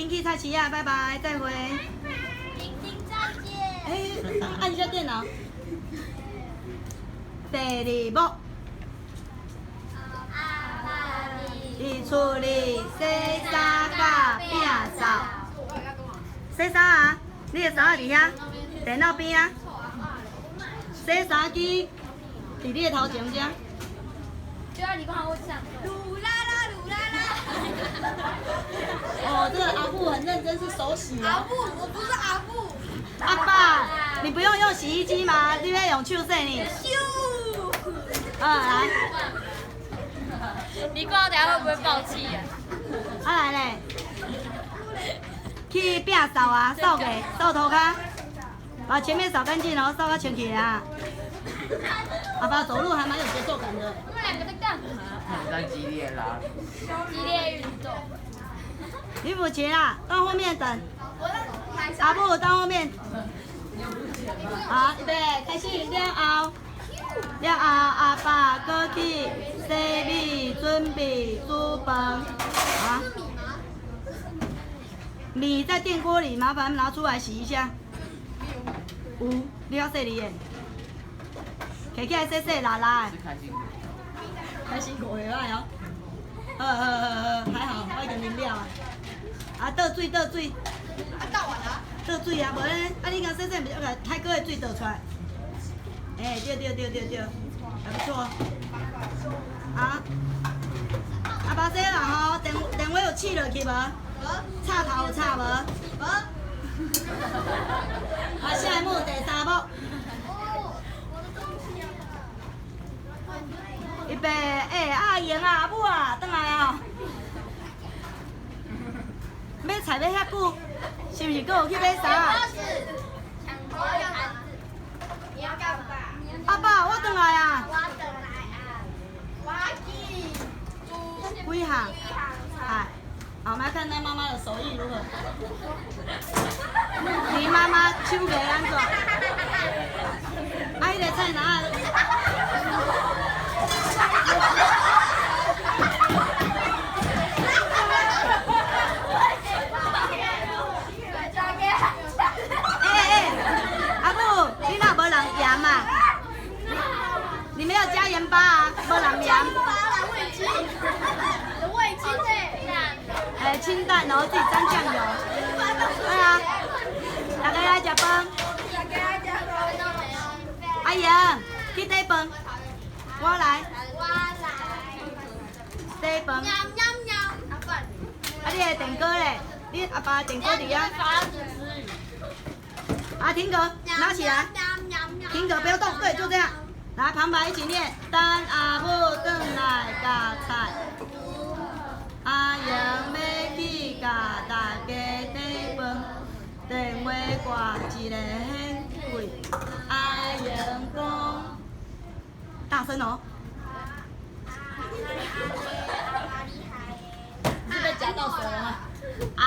緊去菜市仔，拜拜，再會。明天再見。哎，按一下電腦。第二幕。阿爸佇厝裡洗衫佮摒掃。洗衫啊？你的衫仔佇遐，電腦邊啊。洗衫機佇你的頭前遮。就要你講我唱。嚕啦啦嚕啦啦。哦，這個阿母很認真，是手洗哦。阿母，我不是阿母。阿爸，你不用用洗衣機嗎？你欲用手洗呢？咻。啊，來。你講等下會不會爆氣啊？啊來咧，去摒掃啊，掃過，掃塗跤，把前面掃乾淨哦，掃到清氣啊。阿爸走路還蠻有節奏感的。他們兩個在幹嘛？在激烈啦。激烈運動。李福奇啦，到後面等。阿母到後面。好，預備，開始了後，了後阿爸閣去洗米，準備煮飯。啊？米在電鍋裡，麻煩拿出來洗一下。有，你較細膩的，摕起來洗洗，拉拉的。是開心果。開心果會歹哦。好好好好，還好，我已經啉了啊。啊，倒水倒水。啊，倒完啦。倒水啊，無咧，啊你共洗洗，毋是個太閣的水倒出來。欸，對對對對對，還不錯。啊，阿爸洗啦吼，電話有試落去無？插頭有插無？無。啊，下一幕第三幕。哦，預備，欸，阿英啊，阿母啊，轉來哦。買菜買遐久，是毋是閣有去買衫啊？你要幹嘛？阿爸，我轉來啊。我轉來啊。我去幾項？哎，好，我們來看看媽媽的手藝如何。你媽媽手藝按怎？啊，彼個菜哪？欸欸，阿母，你若無人鹽啊？你沒有加鹽巴啊？無人鹽。味精，味精欸。欸，清淡，然後自己沾醬油。對啊，大家來食飯。阿英，去底飯。我來。我來。底飯。啊，你的電鍋咧？你阿爸的電鍋佇遐。啊，停格，拿起來。停格，不要動，對，就這樣。來，旁白一起念：等阿母轉來夾菜，阿英欲去共大家底飯，電話掛一个很貴。阿英講，大聲哦！是被夾到手了嗎？啊！